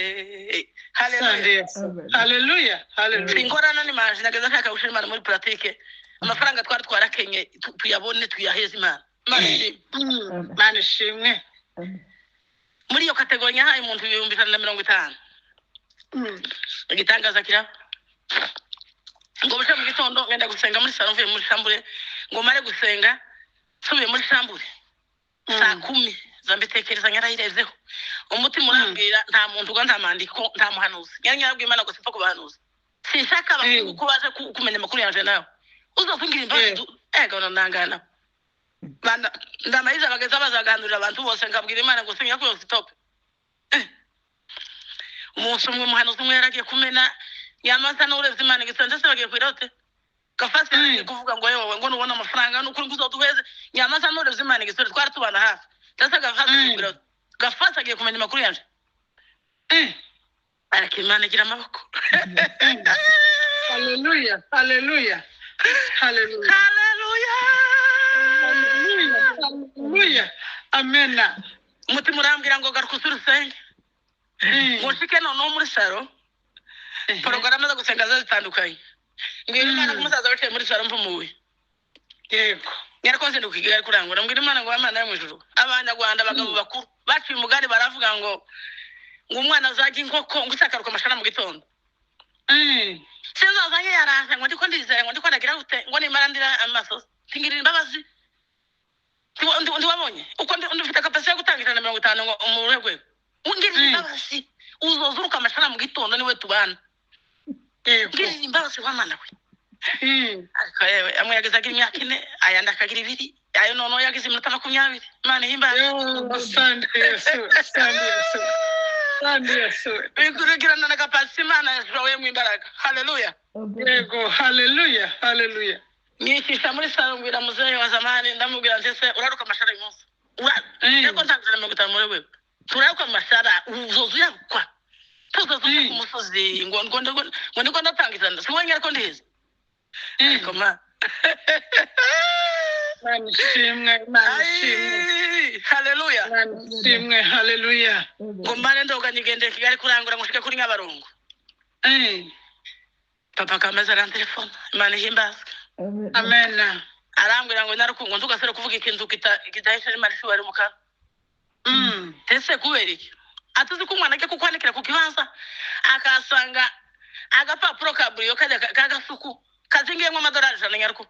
Haleluya. Asante Yesu. Amen. Hallelujah. Hallelujah. Singorana n'imaje nageze nshaka gushira Imana muri puratike, amafaranga twari twarakenye tuyabone tuyaheze Imana. Imana ishimwe. Imana ishimwe. Amen. Muri iyo kategori nyahaye umuntu 150,000. Igitangaza kiraba ngo buce mu gitondo ngenda gusenga muri salo, mvuye muri shambure ngo mare gusenga nsubiye muri shambure saa 10 zambitekereza nyarayirezeho umutima urambwira nta muntu uga nta mandiko nta muhanuzi nyari nyarabwiye Imana ngo sipfa kubahanuza, sinshaka abahungu ko baje kumenya amakuru yanje nawe uzokungira imbabazi ego ndangana bana ndamayiza bageza bazaganurira abantu bose nkabwira Imana ngo sinya ko stop. Umunsi umwe umuhanuzi umwe yaragiye kumena yamasa n'urebye Imana igisa ndetse bagiye kwirote gafasi yaragiye kuvuga ngo yewe ngo nubona amafaranga n'ukuri ngo uzoduheze nyamasa n'urebye Imana igisa twari tubana hafi ndetse gafasi agiye kwirote gafasi agiye kumenya amakuru yanje ariko Imana igira amaboko. Hallelujah. Hallelujah. Hallelujah. Hallelujah. Hallelujah. Hallelujah. Amen. Umutima urambwira ngo garuka usure usenge. Ngo nshike noneho muri saro, porogaramu zo gusenga zo zitandukanye. Mbwira Imana ko umusaza wicaye muri saro mpumuye. Yego. Nyarako nzinduka i Kigali kurangura. Mbwira Imana ngo Imana yo mu ijuru. Abanyarwanda abagabo bakuru baciye umugani baravuga ngo umwana azajya inkoko ngo isakaruka amashara mu gitondo. Sinzaza nkiyaranje ngo ndiko ndizera ngo ndiko ndagira gute ngo nimara ndira amaso tingirira imbabazi. Ndiwabonye uko ndifite kapasite yo gutanga 150 ngo mu rwego. Ungirira imbabazi uzozuruka amashara mu gitondo niwe tubana. Yego. Ngirira imbabazi wa Mana we. Ariko yewe amwe yagezaga imyaka 4 ayandi akagira 2 ayo noneho yagize iminota 20. Imana ihimbaze. Asante Yesu, asante Yesu, asante Yesu. Bikurikirana na kapasite Imana yashoboye mu imbaraga. Haleluya. Yego, haleluya, haleluya. Nyikisha muri salo mbwira muzehe wa zamani ndamubwira nti se uraruka amashara uyu munsi. Ariko ntanga 150 muri wewe. Turaruka amashara uzoza uyarukwa. Tuzoza uja ku musozi ngo ngo ngo ngo ndiko ndatanga 100. Si wenyine ariko ndihize. Ariko ma. Imana ishimwe, Imana ishimwe. Haleluya. Imana ishimwe, haleluya. Ngo mbane ndoga nyigendeye Kigali kurangura ngo nshike kuri Nyabarongo. Papa Kameza arantelefona. Imana ihimbazwe. Amen. Arambwira ngo narukungo ntugasere kuvuga ikintu kitahesha Imana ishobora mu kanwa. Ese kubera iki? Atuzi ko umwana ajya kukwanikira ku kibanza akasanga agapapuro ka buriyo kajya kagasuku kazingiyemo amadolari 100 nyaruko.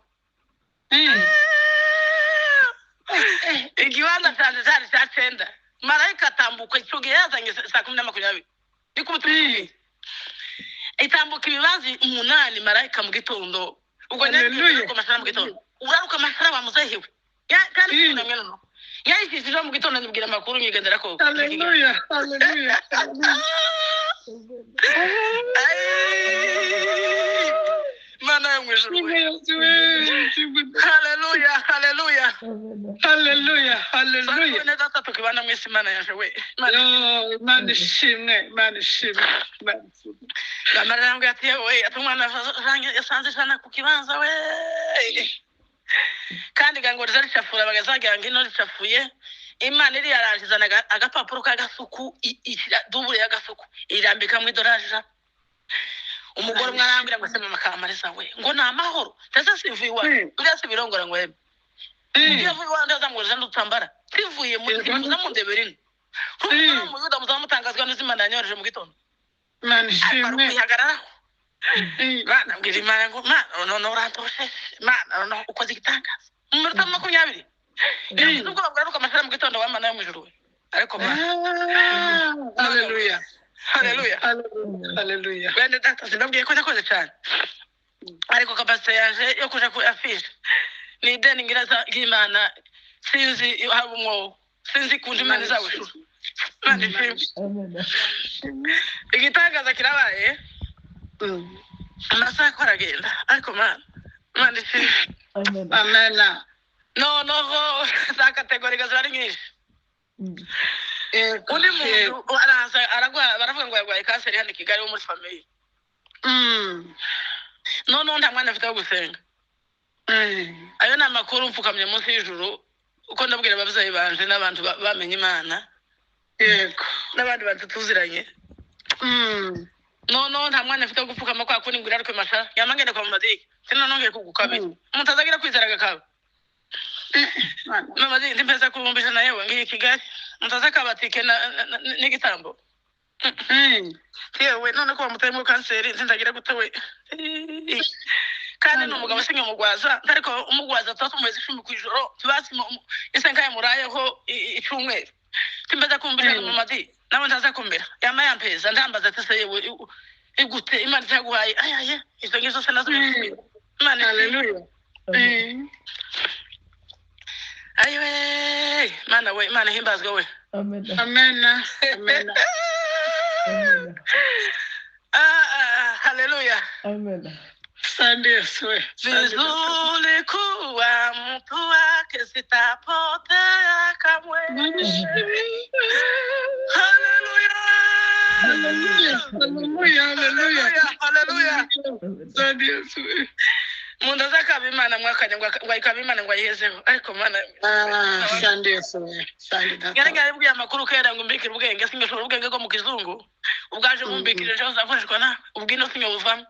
Ikibanza canje cari ca 9. Marayika atambuka ico gihe yazanye saa 10:20. Ndikubita itambuka ibibanza 8 marayika mu gitondo. Ubwo Haleluya. uraruka amashara mu gitondo. Uraruka amashara bamuzehewe. Kandi kunamye noneho. Yayishishije mu gitondo nyibwira amakuru nyigendera ko. Haleluya, haleluya. Mana yo mu ijuru. Haleluya, haleluya. Haleluya, haleluya. Neza tukibana mu isi Imana yaje we. Imana ishimwe, Imana ishimwe. Gamara arambwira ati yewe ati umwana yasanze 100 ku kibanza we. Kandi ngo rizarishafura bagazagira ngo ino rishafuye. Imana iri yarangizana agapapuro k'agasuku ishyira dubure y'agasuku irambika mu idolari 100. Umugore umwe arambwira ngo se mama Kamariza we ngo ni amahoro ndetse sivuye iwacu uriya si birongora ngo yeme iyo avuye iwacu ndaza ngo ndutambara sivuye mu muza mundebera ino nkuko umuyuda muzamutangazwa n'izimana yanyoreje mu gitondo. Imana ishimwe. Kwihagararaho. Mana mbwira Imana ngo Mana noneho urantoshe Mana noneho ukoze igitangaza mu minota 20. Yavuze ubwoba bwararuka amashara mu gitondo wa Mana yo mu ijuru we. Ariko Mana. Haleluya. Haleluya. Haleluya. Bene data sinabwiye ko nakoze cyane. Ariko kapasite yaje yo kuja ku afishe. Ni ideni ngira ry'Imana sinzi haba umwobo. Sinzi kundi Imana izawushura. Imana ishimwe. Igitangaza kirabaye. Amasaha ko aragenda. Ariko Mana. Imana ishimwe. Amen. Noneho za kategori ziba ari nyinshi. Undi muntu araza aragwa baravuga ngo yarwaye kanseri hano i Kigali wo muri famiye. Noneho nta mwana afite wo gusenga. Ayo ni amakuru mfukamye munsi y'ijuru uko ndabwira ababyeyi banje n'abantu bamenye Imana. Yego. N'abandi bantu tuziranye. Noneho nta mwana afite wo gupfukama kwa kundi ngo iraruke mashara. Yama ngende kwa Mama Dike. Sinanongeye kugukabira. Umuntu azagira kwizera agakaba. Mama Dike ndimpeza ku 100,000 yewe ngiye i Kigali. Mutaza kabatike n'igitambo. Yewe none ko bamuteyemo kanseri nzindagira gute we. Kandi ni umugabo sinye umugwaza ariko umugwaza tuba tumeze 10 ku ijoro tubasi ese nkaye murayeho icyumweru. Timbeza kumbira Mama Dike nawe ntaza kumbira. Yama yampeza ndambaza ati se yewe igute Imana itaguhaye ayaye izo ngizo se nazo. Imana. Haleluya. Ayiwe Mana we Imana himbazwe we. Amen. Amen. Amen. Haleluya. Amen. Asante Yesu. Vizuri kuwa mtu wake sitapotea kamwe. Haleluya. Haleluya. Haleluya. Haleluya. Asante Yesu. Mundu azakaba Imana mwakanya ngo ikaba Imana ngo ayihezeho, ariko Mana. Ah, sandi Yesu we, sandi data. Yari yarabwiye amakuru kera ngo mbikire ubwenge, sinyashobora ubwenge bwo mu kizungu ubwaje bumbikire ejo buzakoreshwa na ubwino sinyobuvamo.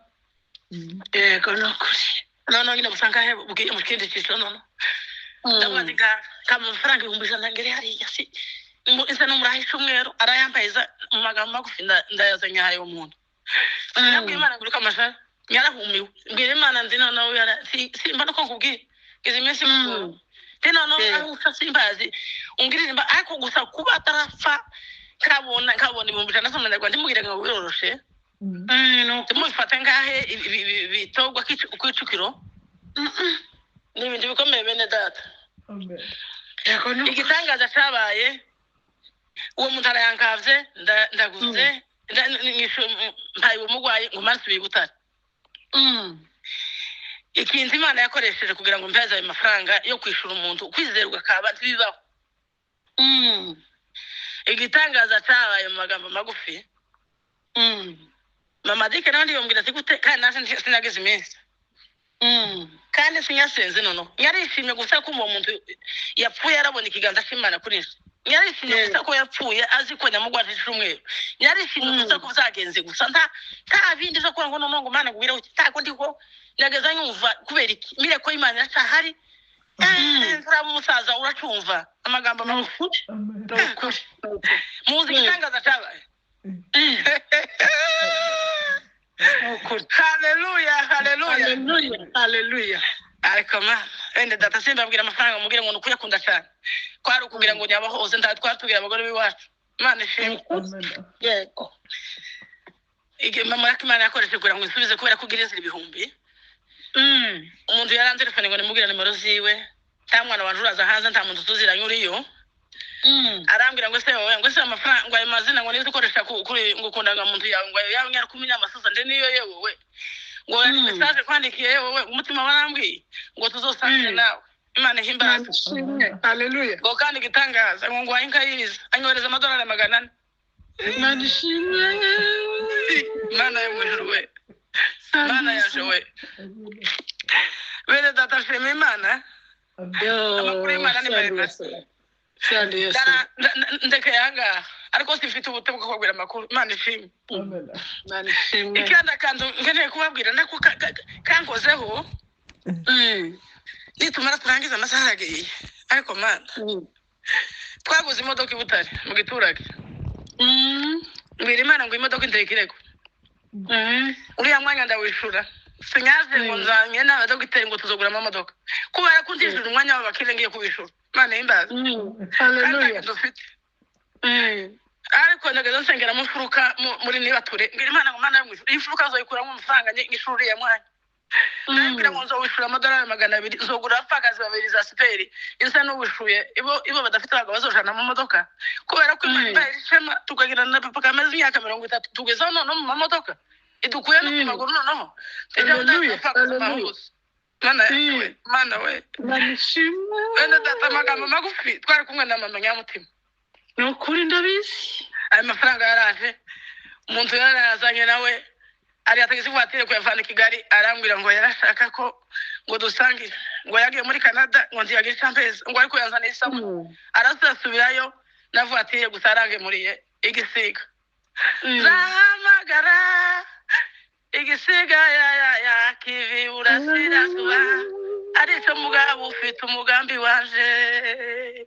Yego, ni ukuri. Noneho nyine busanga he bugiye mu kindi cyiciro. Noneho ndavuga ati kama amafaranga 100,000 ngere hariya si isa n'umuraho icyumweru arayampeza. Mu magambo magufi ndayazanye ahaye umuntu. Nabwiye Imana ngo uriko amashara yarahumiwe, mbwira Imana nzi noneho simba nuko nkubwiye izi minsi mikuru ndi noneho aho simbazi umbwirire imba, ariko gusa kuba atarapfa nkabona 100,000 z'amanyarwanda ndimubwire ngo biroroshe. Ni ukuri. Ndimubifate ngahe bitogwa Kicukiro. Ni ibintu bikomeye, bene data. Amen. Yego, ni ukuri. Igitangaza cyabaye, uwo muntu arayankavye, ndaguze mpaye uwo murwayi ngo mansubiye i Butare. Ikintu Imana yakoresheje kugira ngo mpeze ayo mafaranga yo kwishura umuntu, kwizerwa kaba ntibibaho. Igitangaza cyabaye, mu magambo magufi, mama Dike nawe ndiyongera ati gute kandi naje sinagize iminsi kandi sinyasenze. Noneho yarishimye gusa ko uwo muntu yapfuye arabona ikiganza cy'Imana kuri nje. Yarishimye gusa ko yapfuye azi ko nyamugwaje icumweru. Yarishimye gusa ko byagenze gusa, nta bindi zo kuba ngo noneho ngo Mana ngwire ntago ndiho nageza nyumva kubera iki mire ko Imana iracyahari. Nturaba umusaza uracumva amagambo Ni magufi. ukuri. Amen. Ni ukuri, ni ukuri. Muzi igitangaza cyabaye? Ni ukuri. Haleluya, haleluya. Haleluya, haleluya. Ariko ma wenda data simbabwira amafaranga mubwire ngo ni ukuyakunda cyane, kwari ukugira ngo nyabahoze nta twatubwira abagore b'iwacu. Imana Ni ishimwe. ukuri. Amen. Yego. Mama yako Imana yakoresheje kugira ngo nsubize kubera ko ugira inzira ibihumbi. Umuntu yarantelefone ngo nimubwire nimero ziwe, nta mwana wanje uraza hanze, nta muntu tuziranye uriyo. Arambwira ngo se wowe ngo se amafaranga ngo ayo mazina ngo nizo ukoresha kuri ngo muntu yawe ngo yawe nyarakumenya amasusa nde niyo yewe we ngo message kwandikiye yewe we umutima warambwiye ngo tuzosangire nawe. Imana ihimbaze. Imana ishimwe, haleluya. Ngo kandi igitangaza ngo ngwaye inkayiza anyohereza amadolari 400. Imana ishimwe. Imana yo mu ijuru we, Imana yaje we. Amen. Bene data, shima Imana. Amen. Amakuru y'Imana ni maremare. Sandi Yesu. Ndekeye ahangaha, ariko simfite ubute bwo kubabwira amakuru. Imana ishimwe. Amen. Imana ishimwe. Ikindi akantu nkeneye kubabwira nako kankozeho, nitumara turangiza amasaha aragiye, ariko Mana, twaguze imodoka i Butare mu giturage. Mbwira Imana ngo imodoka inteye ikirego, uriya mwanya ndawishura. Sinyaze ngo nzanye n'abadogiteri ngo tuzogura amamodoka kubera ko ndishura umwanya w'abakire ngiye kubishura. Imana ihimbaze. Kandi Haleluya. ntacyo dufite, ariko ndageza nsengera mu mfuruka muri nibature, mbwira Imana ngo Mana yo mu ijuru, iyi mfuruka nzoyikuramo amafaranga ngishura uriya mwanya. Ndabwira ngo nzowishura amadolari 200, nzogura abapfakazi babiri za siperi isa n'uwishuye ibo badafite abagabo bazojana mu modoka, kubera ko Imana ibaye ishema tukagirana na papa kamaze imyaka 30 tugezeho noneho mu mamodoka idukuye no ku maguru noneho. Hallelujah, hallelujah. Mana we, Mana we. Imana ishimwe. Bene data, amagambo magufi, twari kumwe na mama nyamutima. Ni ukuri, ndabizi. Ayo mafaranga yaraje, umuntu yarazanye nawe ari atagisi ivatiri kuyavana i Kigali, arambwira ngo yarashaka ko ngo dusangire, ngo yagiye muri Canada ngo ntiyagira icyo ampeza, ngo ariko yazaniye isabune, arasubirayo na vatiri gusa arangemuriye igisiga. Nzahamagara igisiga ya ya ya kivi burasirazuba, aricyo mugabo ufite umugambi wanje.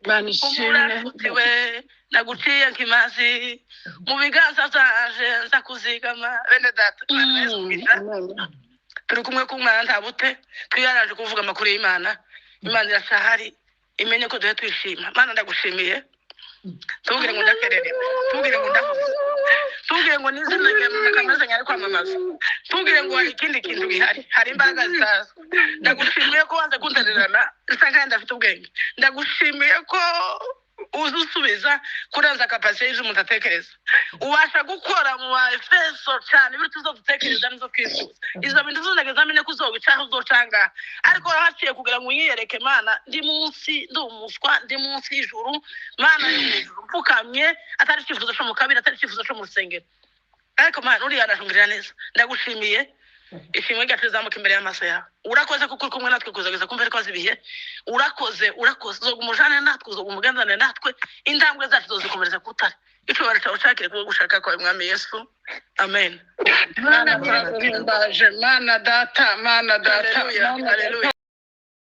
Imana ishimwe. Umurasutsi we naguciye nkimazi mu biganza byanje nza kuzigama. Bene data, Imana Yesu Kristo, turi kumwe ku mwana nta bute twiyaraje kuvuga amakuru y'Imana. Imana irashahari imenye ko duhe twishima. Mana, ndagushimiye. Tubwire ngo ndakererewe, tubwire ngo ndahuze, tubwire ngo n'izina ryawe kamaze nkari kwamamaza, tubwire ngo hari ikindi kintu gihari, hari imbaraga zitazwi. Ndagushimiye ko wanze kuntererana isa kandi ndafite ubwenge. Ndagushimiye ko uzi usubiza kurenza capacité y'ibyo umuntu atekereza. Ubasha gukora mu Baefeso cyane ibiruta izo dutekereza n'izo twifuza. Izo bintu zose amenye ko uzobicaho uzocanga, ariko warahaciye kugira ngo unyiyereke. Mana, ndi munsi, ndi umuswa, ndi munsi y'ijuru. Mana yo mu ijuru, mfukamye, atari icyifuzo cyo mu kabiri, atari icyifuzo cyo mu rusengero, ariko Mana uriya arashungirira neza. Ndagushimiye. Ishimwe ryacu rizamuka imbere y'amaso yawe. Urakoze kuko uri kumwe natwe kuzageza kumva ko ibihe. Urakoze, urakoze. Uzoga umujane natwe, uzoga umugendane natwe, intambwe zacu zozikomereza kutare. Icyubahiro cyawe ushakire kuba gushaka kwawe, Mwami Yesu, amen. Mana, turaguhimbaje, Mana data, Mana data. Haleluya. Mana data. Haleluya.